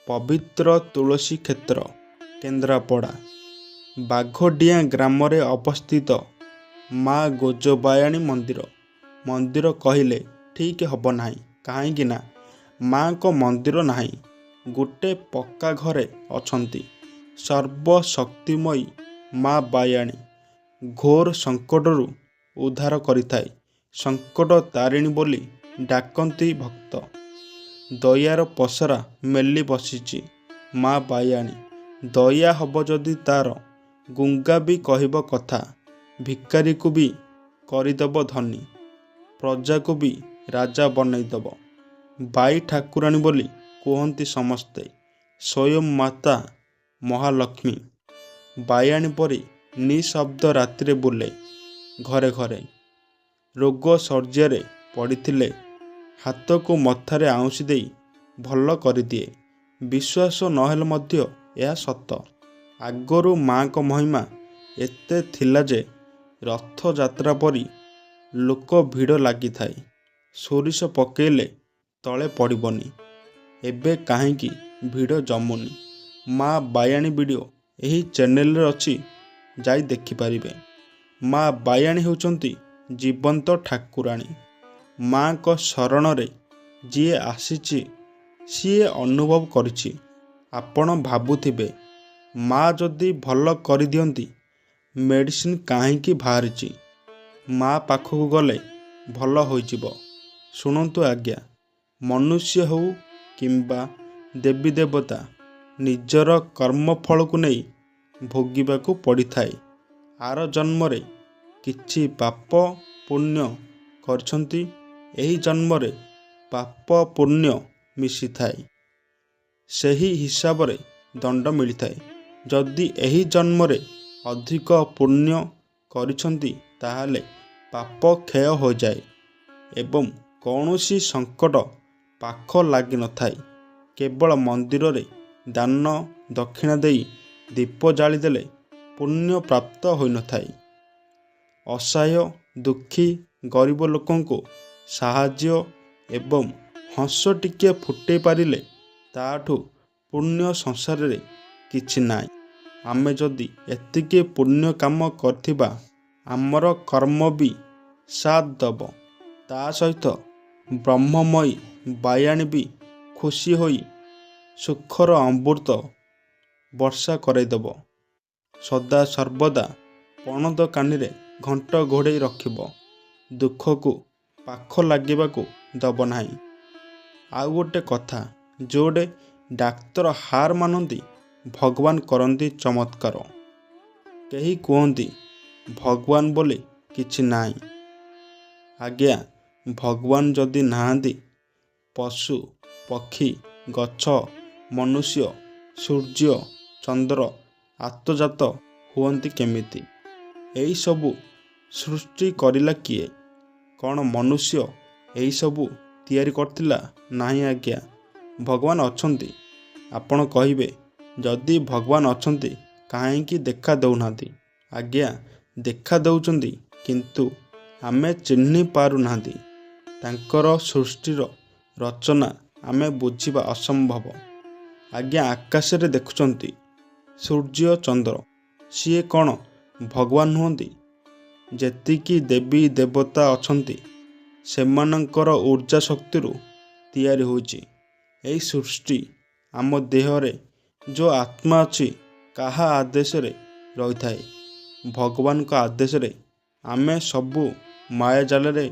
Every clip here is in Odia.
ପବିତ୍ର ତୁଳସୀ କ୍ଷେତ୍ର, କେନ୍ଦ୍ରାପଡ଼ା ବାଘଡିଆଁ ଗ୍ରାମରେ ଅବସ୍ଥିତ ମା ଗୋଜବାୟାଣୀ ମନ୍ଦିର। ମନ୍ଦିର କହିଲେ ଠିକ୍ ହେବ ନାହିଁ, କାହିଁକି ନା ମାଙ୍କ ମନ୍ଦିର ନାହିଁ, ଗୋଟେ ପକ୍କା ଘରେ ଅଛନ୍ତି ସର୍ବଶକ୍ତିମୟୀ ମା ବାୟାଣୀ। ଘୋର ସଙ୍କଟରୁ ଉଦ୍ଧାର କରିଥାଏ। ସଙ୍କଟ ତାରିଣୀ ବୋଲି ଡାକନ୍ତି ଭକ୍ତ। ଦୟାର ପସରା ମେଲି ବସିଛି ମା ବାୟାଣୀ। ଦୟା ହବ ଯଦି ତାର, ଗୁଙ୍ଗା ବି କହିବ କଥା, ଭିକାରୀକୁ ବି କରିଦେବ ଧନୀ, ପ୍ରଜାକୁ ବି ରାଜା ବନେଇଦେବ। ବାଇ ଠାକୁରାଣୀ ବୋଲି କୁହନ୍ତି ସମସ୍ତେ। ସ୍ୱୟଂ ମାତା ମହାଲକ୍ଷ୍ମୀ ବାୟାଣୀ ପରି ନିଃଶବ୍ଦ ରାତିରେ ବୁଲେ ଘରେ ଘରେ। ରୋଗ ଶଯ୍ୟାରେ ପଡ଼ିଥିଲେ ହାତକୁ ମଥାରେ ଆଉଁସି ଦେଇ ଭଲ କରିଦିଏ। ବିଶ୍ୱାସ ନହେଲେ ମଧ୍ୟ ଏହା ସତ। ଆଗରୁ ମାଙ୍କ ମହିମା ଏତେ ଥିଲା ଯେ ରଥଯାତ୍ରା ପରି ଲୋକ ଭିଡ଼ ଲାଗିଥାଏ, ସୋରିଷ ପକେଇଲେ ତଳେ ପଡ଼ିବନି। ଏବେ କାହିଁକି ଭିଡ଼ ଜମୁନି? ମା ବାୟାଣୀ ଭିଡ଼ିଓ ଏହି ଚ୍ୟାନେଲରେ ଅଛି, ଯାଇ ଦେଖିପାରିବେ। ମା ବାୟାଣୀ ହେଉଛନ୍ତି ଜୀବନ୍ତ ଠାକୁରାଣୀ। ମାଙ୍କ ଶରଣରେ ଯିଏ ଆସିଛି, ସିଏ ଅନୁଭବ କରିଛି। ଆପଣ ଭାବୁଥିବେ, ମା ଯଦି ଭଲ କରିଦିଅନ୍ତି, ମେଡ଼ିସିନ କାହିଁକି ବାହାରିଛି? ମା ପାଖକୁ ଗଲେ ଭଲ ହୋଇଯିବ। ଶୁଣନ୍ତୁ ଆଜ୍ଞା, ମନୁଷ୍ୟ ହେଉ କିମ୍ବା ଦେବୀ ଦେବତା, ନିଜର କର୍ମଫଳକୁ ନେଇ ଭୋଗିବାକୁ ପଡ଼ିଥାଏ। ଆର ଜନ୍ମରେ କିଛି ପାପ ପୁଣ୍ୟ କରିଛନ୍ତି, ଏହି ଜନ୍ମରେ ପାପ ପୁଣ୍ୟ ମିଶିଥାଏ, ସେହି ହିସାବରେ ଦଣ୍ଡ ମିଳିଥାଏ। ଯଦି ଏହି ଜନ୍ମରେ ଅଧିକ ପୁଣ୍ୟ କରିଛନ୍ତି, ତାହେଲେ ପାପ କ୍ଷୟ ହୋଇଯାଏ ଏବଂ କୌଣସି ସଙ୍କଟ ପାଖ ଲାଗିନଥାଏ। କେବଳ ମନ୍ଦିରରେ ଦାନ ଦକ୍ଷିଣା ଦେଇ ଦୀପ ଜାଳିଦେଲେ ପୁଣ୍ୟ ପ୍ରାପ୍ତ ହୋଇନଥାଏ। ଅସହାୟ, ଦୁଃଖୀ, ଗରିବ ଲୋକଙ୍କୁ ସାହାଯ୍ୟ ଏବଂ ହସ ଟିକିଏ ଫୁଟେଇ ପାରିଲେ ତାଠୁ ପୁଣ୍ୟ ସଂସାରରେ କିଛି ନାହିଁ। ଆମେ ଯଦି ଏତିକି ପୁଣ୍ୟ କାମ କରିଥିବା, ଆମର କର୍ମ ବି ସାଥ୍ ଦେବ। ତା ସହିତ ବ୍ରହ୍ମମୟୀ ବାୟାଣୀ ବି ଖୁସି ହୋଇ ସୁଖର ଅମୃତ ବର୍ଷା କରାଇଦେବ। ସଦା ସର୍ବଦା ପଣତ କାନିରେ ଘଣ୍ଟ ଘୋଡ଼େଇ ରଖିବ, ଦୁଃଖକୁ ପାଖ ଲାଗିବାକୁ ଦେବ ନାହିଁ। ଆଉ ଗୋଟେ କଥା, ଯୋଉଠି ଡାକ୍ତର ହାର ମାନନ୍ତି, ଭଗବାନ କରନ୍ତି ଚମତ୍କାର। କେହି କୁହନ୍ତି ଭଗବାନ ବୋଲି କିଛି ନାହିଁ। ଆଜ୍ଞା, ଭଗବାନ ଯଦି ନାହାନ୍ତି, ପଶୁ, ପକ୍ଷୀ, ଗଛ, ମନୁଷ୍ୟ, ସୂର୍ଯ୍ୟ, ଚନ୍ଦ୍ର ଆତଯାତ ହୁଅନ୍ତି କେମିତି? ଏହିସବୁ ସୃଷ୍ଟି କରିଲା କିଏ? କ'ଣ ମନୁଷ୍ୟ ଏହିସବୁ ତିଆରି କରିଥିଲା? ନାହିଁ ଆଜ୍ଞା, ଭଗବାନ ଅଛନ୍ତି। ଆପଣ କହିବେ, ଯଦି ଭଗବାନ ଅଛନ୍ତି, କାହିଁକି ଦେଖା ଦେଉନାହାନ୍ତି? ଆଜ୍ଞା, ଦେଖା ଦେଉଛନ୍ତି, କିନ୍ତୁ ଆମେ ଚିହ୍ନି ପାରୁନାହାନ୍ତି। ତାଙ୍କର ସୃଷ୍ଟିର ରଚନା ଆମେ ବୁଝିବା ଅସମ୍ଭବ। ଆଜ୍ଞା, ଆକାଶରେ ଦେଖୁଛନ୍ତି ସୂର୍ଯ୍ୟ, ଚନ୍ଦ୍ର, ସିଏ କ'ଣ ଭଗବାନ ନୁହନ୍ତି? ଯେତିକି ଦେବୀ ଦେବତା ଅଛନ୍ତି, ସେମାନଙ୍କର ଉର୍ଜା ଶକ୍ତିରୁ ତିଆରି ହୋଇଛି ଏହି ସୃଷ୍ଟି। ଆମ ଦେହରେ ଯେଉଁ ଆତ୍ମା ଅଛି, କାହା ଆଦେଶରେ ରହିଥାଏ? ଭଗବାନଙ୍କ ଆଦେଶରେ। ଆମେ ସବୁ ମାୟାଜାଲରେ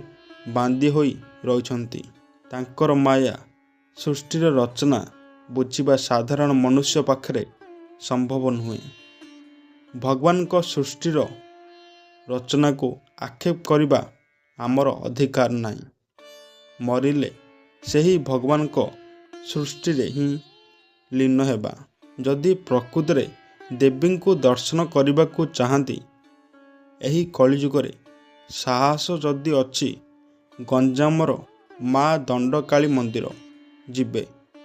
ବାନ୍ଧି ହୋଇ ରହିଛନ୍ତି। ତାଙ୍କର ମାୟା ସୃଷ୍ଟିର ରଚନା ବୁଝିବା ସାଧାରଣ ମନୁଷ୍ୟ ପାଖରେ ସମ୍ଭବ ନୁହେଁ। ଭଗବାନଙ୍କ ସୃଷ୍ଟିର ରଚନାକୁ ଆକ୍ଷେପ କରିବା ଆମର ଅଧିକାର ନାହିଁ। ମରିଲେ ସେହି ଭଗବାନଙ୍କ ସୃଷ୍ଟିରେ ହିଁ ଲୀନ ହେବା। ଯଦି ପ୍ରକୃତରେ ଦେବୀଙ୍କୁ ଦର୍ଶନ କରିବାକୁ ଚାହାନ୍ତି, ଏହି କଳିଯୁଗରେ ସାହସ ଯଦି ଅଛି, ଗଞ୍ଜାମର ମା ଦଣ୍ଡକାଳୀ ମନ୍ଦିର ଯିବେ।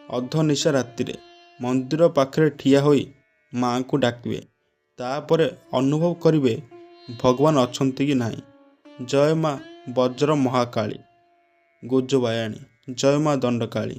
ଅଧନିଶା ରାତିରେ ମନ୍ଦିର ପାଖରେ ଠିଆ ହୋଇ ମାଙ୍କୁ ଡାକିବେ। ତାପରେ ଅନୁଭବ କରିବେ ଭଗବାନ ଅଛନ୍ତି କି ନାହିଁ। ଜୟ ମା ବଜ୍ର ମହାକାଳୀ ଗୋଜବାୟାଣୀ, ଜୟ ମା ଦଣ୍ଡକାଳୀ।